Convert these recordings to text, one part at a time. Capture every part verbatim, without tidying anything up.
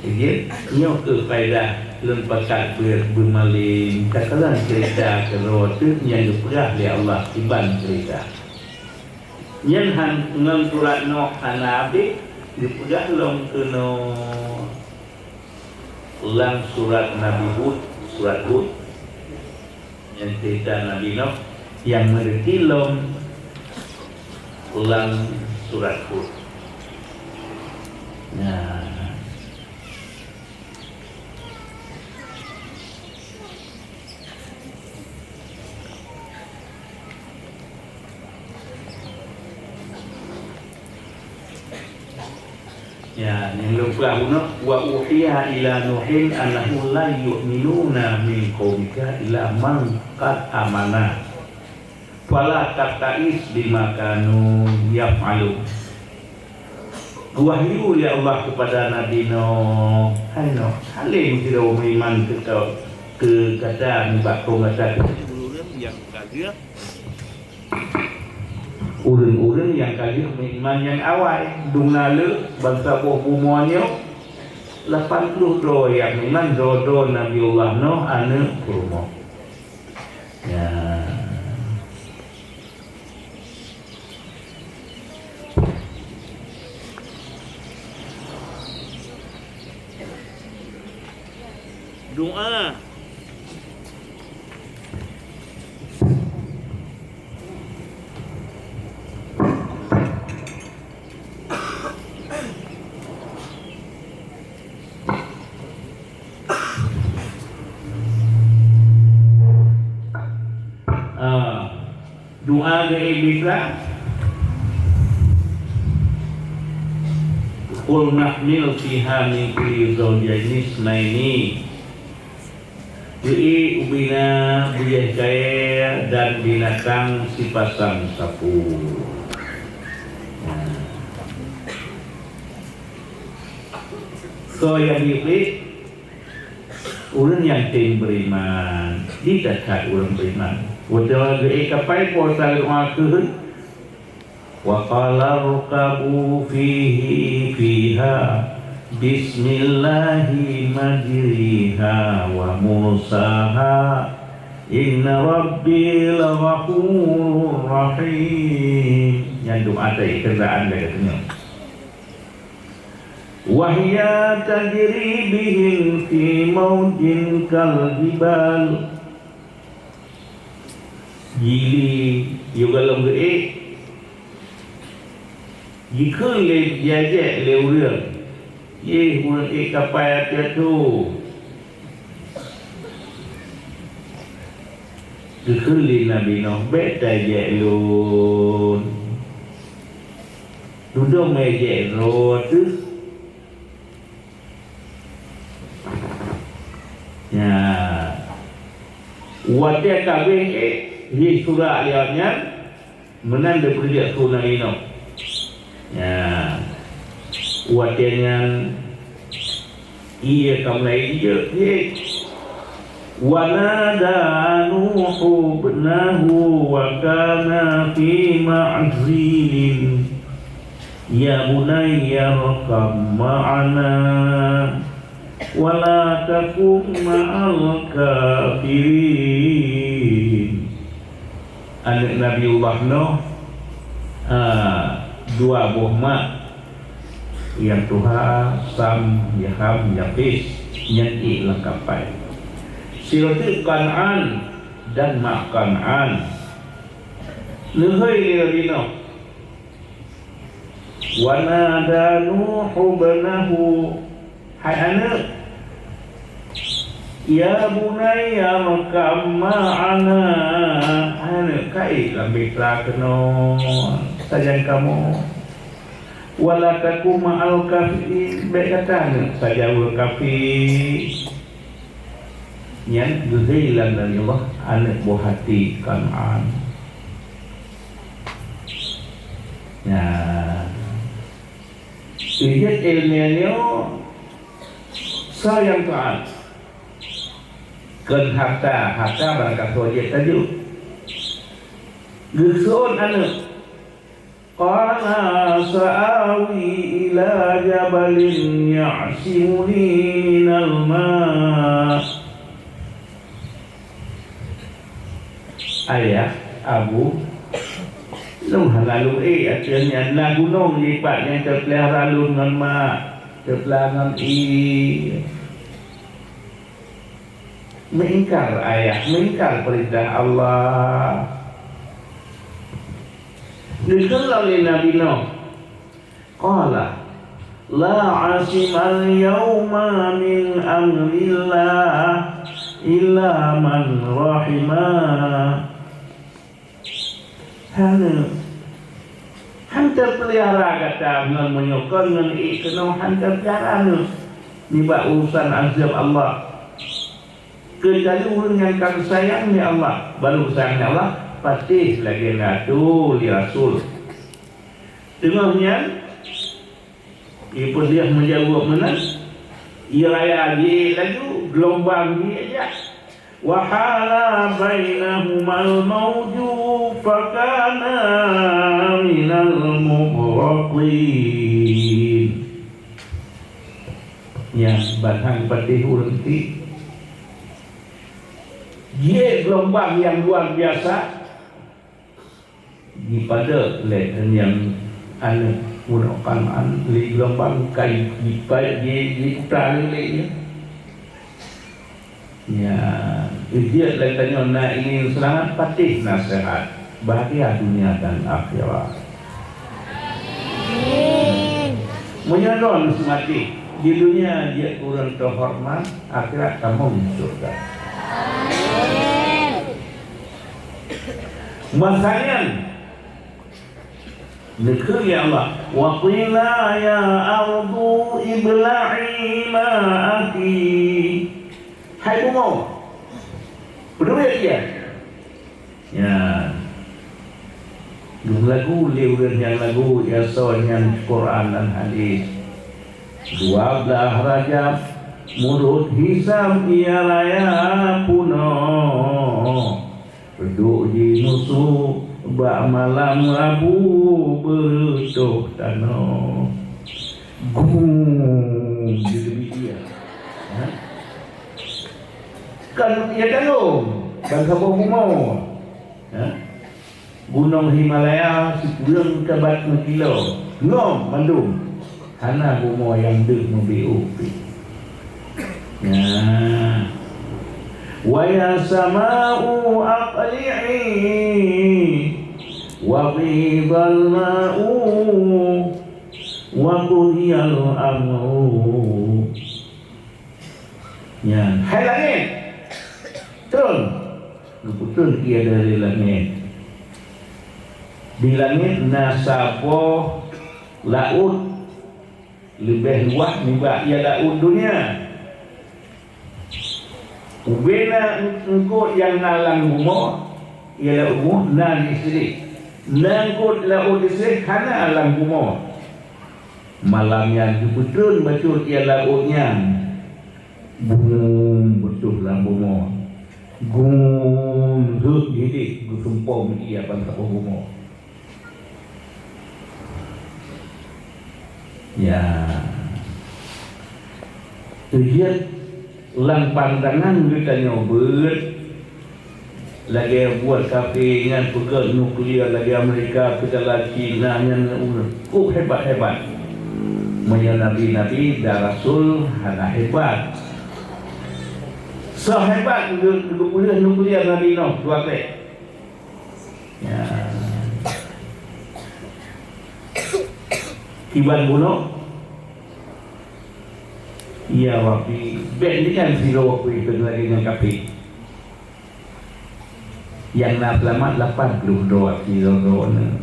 Jeuet, nyoe kheueh faedah lôn pakat beu-, beumalém, takalon ceurita keudroe teuk nyang geupeugah lé Allah kiban ceurita. Nyan han ngon surat Nuh hana abéh, geupeugah lom keunoe lam surat Nabi Hud, surat Hud. Nyan ceurita Nabi Nuh nyang meureuti lom lam surat Hud. Nah. Ya, nyang lôn peugah bunoe, "Wa uhiya ila Nuhin annahu la yu'minuna min qaumika illa man qad amana. Fala tabta'is bima kanu yaf'alun." Geuwahyu lé Allah keupada Nabi Nuh, "Hai Nuh, hana lé meusidroe meuiman keu, keu gata nibak kong gata keucuali ureuëng nyang ka lheueh." Ureuëng-ureuëng nyang ka lheueh meuiman nyang awai, dum na le bansaboh bumoe nyoe lapan ploh droe nyang meuiman, droe-droe Nabiullah Nuh aneuëk peurumoh. Ya. Doa. Ah. Doa geuék Iblih, "Qul nahmil fiha min kulli zawjaini isnaini." Geuék ubina buyeh kayée dan binatang sipasang sapeue. Nah. Soe nyang geuék? Ureuëng nyang tem beriman, di that-that ureuëng beriman. Watée geuék kapai po saléh doa kheun, "Wa qala rkabu fihi fiha, bismillahi majriha wa mursaha, inna rabbi laghafurur rahim." Nyan doa teuh kenderaan lagée nyoe. "Wa hiya tajri bihim fi maujin kal jibal." Jili yôh galom geuék, jikheun lé, jijak lé ureuëng, "Yeh, ureuëng ék kapai ateueh tu." Geukheun lé Nabi Nuh, "Bék tajak lôn." Dudoe mé jeuet droe teuh. Ya. Watée ka abéh ék, jisurak lé awaknyan, meunan geupeujeuet su Nabi Nuh. Ya. Watée nyan Ié ka mulai jijeuet, jeuet. Wa nada Nuhu ibnahu wa kana fi ma'zilin, ya bunayya irkab ma'ana wa la takun ma'al kafirin. Aneuëk Nabiullah Nuh, a, dua boh mak, nyang tuha Sam, Ham, Yafis, nyan ék lam kapai. Sidroe teuk Kan'an dan mak Kan'an. Neuhôi lé Nabi Nuh, "Wa nada Nuhu ibnahu," hai aneuëk, "Ya bunayya irkab ma'ana," hai aneuëk, ka ék lam bahtera keunoe sajan kamoe. "Wa la takun ma'al kafirin," bék gata aneuëk sajan ureuëng kafé. Nyan geuhôi lé Nabi Allah aneuëk boh até Kan'an. Nah, jeuet iéleumé nyoe, soe nyang taát? Kon hareuta, hareuta barangkasoe jeuet tajok. Geuseuôt aneuëk. Qala sa'awi ila jabalin ya'simuni minal ma'. Ayah, Abu, lôn hana lôn ék ateueh nyan, na gunong dipat nyang teupeulihara lôn ngon ma', teupeulihara ngon ié. Meuingkar ayah, meuingkar peurintah Allah. Geukheun lom lé Nabi Nuh, qala, "La 'asimal yauma min amrillah illa man rahimah." Hana. Han teupeulihara gata ngon meunyoe kon ngon ék keunoe han teupeulihara neuh nibak urusan azab Allah. Keucuali ureuëng nyang ka geusayang lé Allah, barô geusayang lé Allah, patéh lagée na tho lé Rasul. Teungoh nyan, Iblih meujaweueb meunan, ié raya jih laju, geulombang jih jak. Wa hala bainahumal mauju fakana minal mughraqin. Nyan ban han patéh ureuëng ti. Jih geulombang nyang luar biasa. Jipadub lé nyan aneuëk bunoe Kanaan lé geulombang kai jipai ji, jiputa lé nyan. Nyan, jeuet lé tanyoe na ingin seulamat, patéh naseuhat, bahagia dunia dan akhirat. Amin. Meunyoe droe maté, di dunia jeuet ureuëng teuhoreumat, akhirat tamong syurga. Amin. Masa nyan, neukheun lé Allah, "Wa qila ya ardu ibla'i ma'aki." Hai bumoe, peudeuek ié. Nyan. Geulagu lé ureuëng nyang lagu ié soe nyan Quran dan hadis. Dua blaih Rajab, murot hisab ié raya punoe. Reudok jimusoh bak malam Rabu beureutoh tanoh. Gum, jiteubiet ié. Ha? Kan ié tanoh, kan saboh bumoe. Ha? Gunong Himalaya sikureueng ka bat meukilo, ngom mandum. Hana bumoe nyang deuh meubiôh pih. Nyan. "Wa ya sama'u aqli'i wa ghidhal ma'u wa qudiyal amru." Nyan, hai langét, tron. Geupeutrön ié dari langét. Di langét na saboh laôt leubeh luwah nibak ié laôt dunia. Ubé na eungkôt nyang na lam bumoe, ié laôt bumoe na di sidéh. Na eungkôt laôt di sidéh hana lam bumoe. Malam nyan geupeutrön bacut ié laôt nyan. Bum, beutôh lam bumoe. Gum, rhot jih deh geusumpom ié ban saboh bumoe. Ya. Teujiet lam pandangan geutanyoe beuet lagée buet kafé nyan peugét nuklir lagée Amerika, segala Cina nyan, uh, kok hebat-hebat. Meunyoe nabi-nabi dan rasul hana hebat. Soe hebat geu-, geupeuleueh nuklir Nabi Nuh dua trek. Ya. Kiban bunoe, ya Rabbi, bék nyan sidroe pih teungoh lagée ngon kafé. Nyang na seulamat lapan ploh droe sidroe-droe nyan.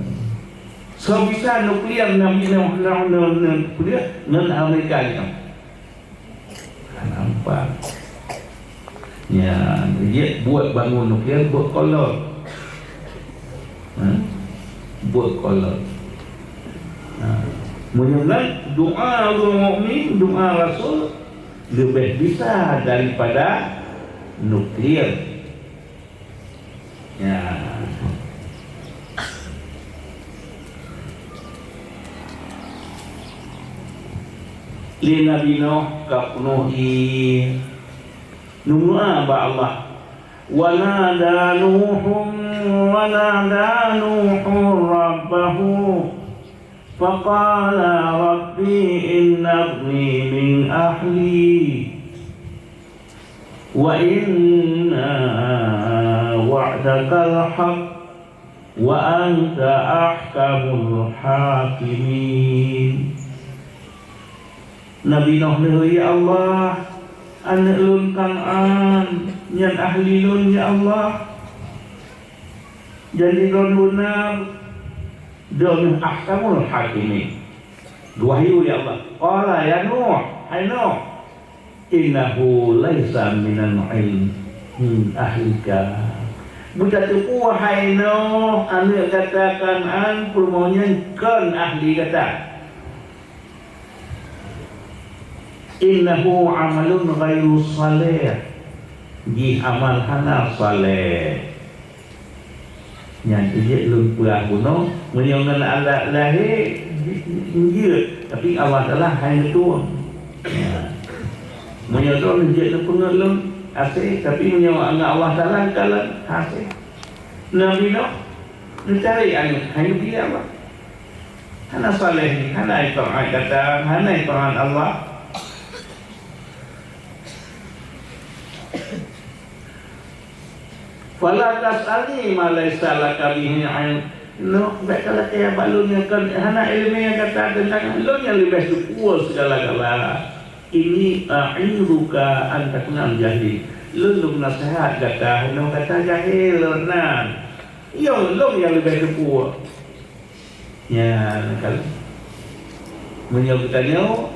Soe bisa nuklir Nabi Nuh, Nuh, Nuh, Nuh, nuklir ngon Amerika nyoe. Hana meupat. Nyan, jeuet buet bangon nuklir, buet kolot. Ha? Buet kolot. Ha. Meunyoe nyan, doa ureuëng mukmin, doa rasul leubeh bisa daripada nuklir. Ya. Lé Nabi Nuh ka peunoh ié. Neumeudoá bak Allah. Wa nada Nuhun, wa nada Nuhun rabbahu. Faqala rabbi inna ibni min ahli. Wa inna wa'dakal haqq. Wa anta ahkamul hakimin. Nabi Nuh neuh, "Ya Allah, aneuëk lôn Kan'an, nyan ahli lôn, ya Allah. Jadi droen beuna, droen ahkamul hakimin." Geuwahyu, ya Allah. Qala ya Nuh, hai Nuh, "Innahu laisa minal ilm, hmm, ahlika." Beutateupeue hai Nuh, aneuëk gata Kan'an, peurumoh nyan kon ahli gata. "Innahu amalun ghairu saleh." Jih amal hana saleh. Nyan jeuet lôn peugah bunoe, meunyoe ngon adat lahé, jeuet, tapi Allah Taala hai neutueng. Ya. Meunyoe droen jeuet neupeungét lôn, hasé, tapi meunyoe ngon Allah Taala, kalon, hasé. Nabi Nuh neucari aneuëk, hai neupiléh Allah. Hana saleh, hana ipaat gata, hana ipaat Allah. "Fala tas'alni ma laisa laka bihi ilm." Nuh, bék kalakée bak lôn nyang kon hana iéleumé gata teuntang lôn nyang leubeh teupeue sigala-gala. "Inni a'idzuka an takuna minal jahilin." Lôn, lôn naseuhat gata, hai Nuh, gata jahé lôn nan. Yong lôn nyang leubeh teupeue. Nyan kan. Meunyoe geutanyoe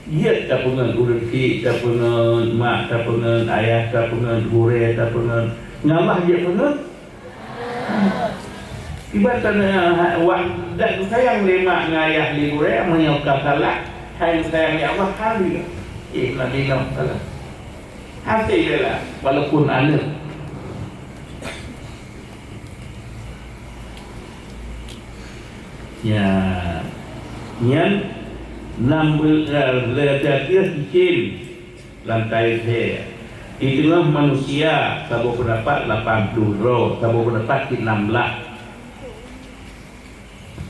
jeuet tapeungét ureuëng chik, tapeungét mak, tapeungét ayah, tapeungét gurée, tapeungét, ngon Allah jeuet peungét. Kiban tanyoe wak dak sayang lé mak ngon ayah lé gurée, meunyoe ka salah, hai sayang ya Allah, hana. Eh, Nabi Nuh salah. Hasé bela, walaupun aneuëk. Ya, nyan nam beu-, eh, leucah cicém lantai lhée. Di teungoh manusia, saboh peundapat lapan ploh droe, saboh peundapat cit nam blaih.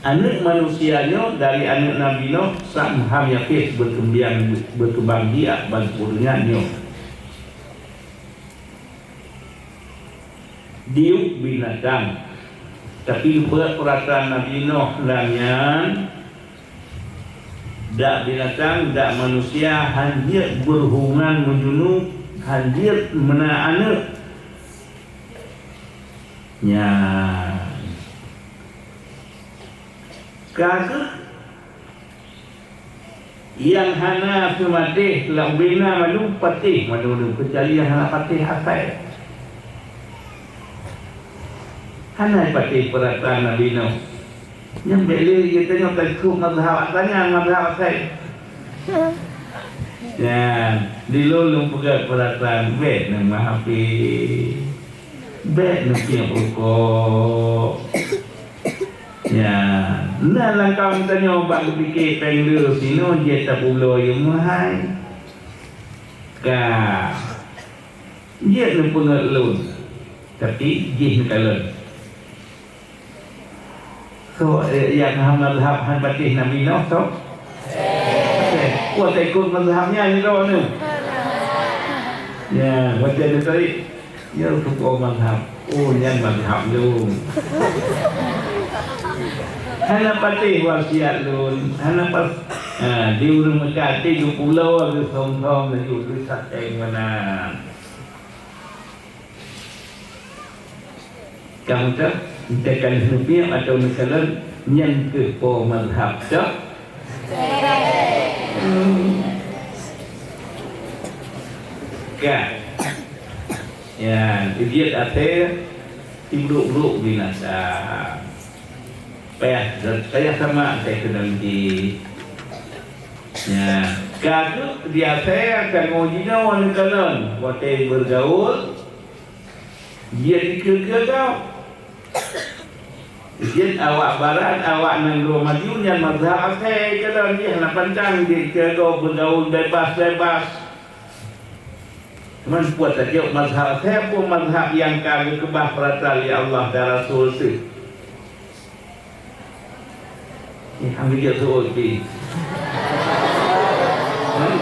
Aneuëk manusia nyoe dari aneuëk Nabi Nuh, Sam, Ham, Yaféh beukeumbang, beukeumbang biak ban ureuëng nyan nyoe. Diuk binatang. Tapi beuet peurasaan Nabi Nuh dan nyan, dak binatang, dak manusia, han jeuet berhubungan meujunub, han jeuet meunan aneuëk. Nyan. Ka kheueh nyang hana seumatéh lam ubena mandum patéh mandum, keucuali nyang hana patéh asai. Hana patéh peurasaan Nabi Nuh. Nyang bék lé geutanyoe taikot mazhab asai nyan, mazhab asai. Nyan, di lôn lôn peugah peurasaan bék nang mahapé. Bék neupiep rukok. Ya, na lam kawan tanyoe bak geupike péng le sinoe jeuet tapubloe yue meuhai. Ka. Jeuet neupeungét lôn, tapi jih neukalon. So, eh, nyang hana mazhab han patéh Nabi Nuh, so? Eh, kuat ikut mazhab nyan droeneuh. Ya, watèe neutari, ya, tutoe mazhab. Oh, nyan mazhab lôn. Hana patéh wasiat lôn, hana pas, ha, di ureueng Mekah, di geupulo, geusong-song, geujok duit sateng meunan. Ka meuteuk, entah ka lheueh neupiep atawa neukalon, nyan keuh po mazhab teuh. Hmm. Ka. Ya, jeuet asèe, si brok-brok binasa. Payah, payah sama asèe keudang jih. Ya, ka keuh di asèe tanggong jinoe neukalon, watèe beugaul, Jeuet dikeue-keue gob. Jeuet awak barat, awak nanggroe maju nyan mazhab asèe, jalan jih hana pantang jeuet keu gob beugaul bebas-bebas. Cuman peue tajok mazhab asèe, peue mazhab nyang ka geukeubah peurata lé Allah dan Rasul teuh. Nyan han geujok seuôt pih. Hmm?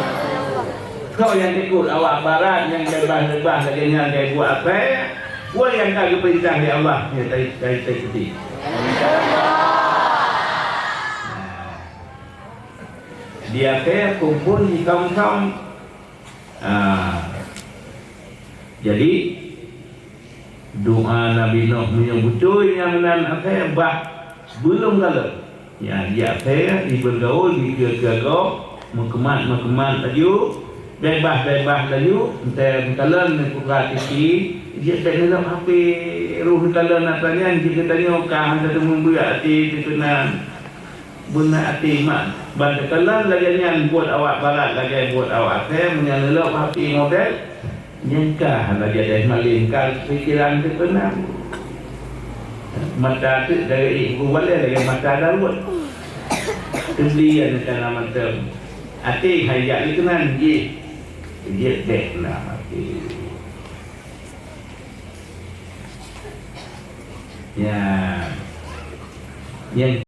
Soe nyang ikot awak barat nyang leubah-leubah lagèe nyan, lagèe buet asèe, peue nyang ka geupeurintah lé Allah, nyan tai, tai, tai putih. Nah. Di asèe kumpul di kaum-kaum. Ah. Jadi, doa Nabi Nuh meunyoe beutôi nyang nan asèe bah beuleum galak. Nyan, di asèe, di beugaul, di keu-keu gob, meukeumah-meukeumah laju, bebas-bebas laju, entah meukalon neubuka TV, jeuet bèk neulop H P, roh neukalon atra nyan, jeuet geutanyoe ka hana teumeubeuet até teuh keunan. Beuna até mak, ban teukalon lagèe nyan buet awak barat, lagèe buet awak asèe, meunyan neulop H P model, nyan ka hana jadèh malém, ka pikiran teuh keunan. Mata teuk dari ibu balèe lagèe mata Daud. Teulian kana mantong. Até hai jak lé keunan jih. Jeuet bèk na até. Nyan. Nyang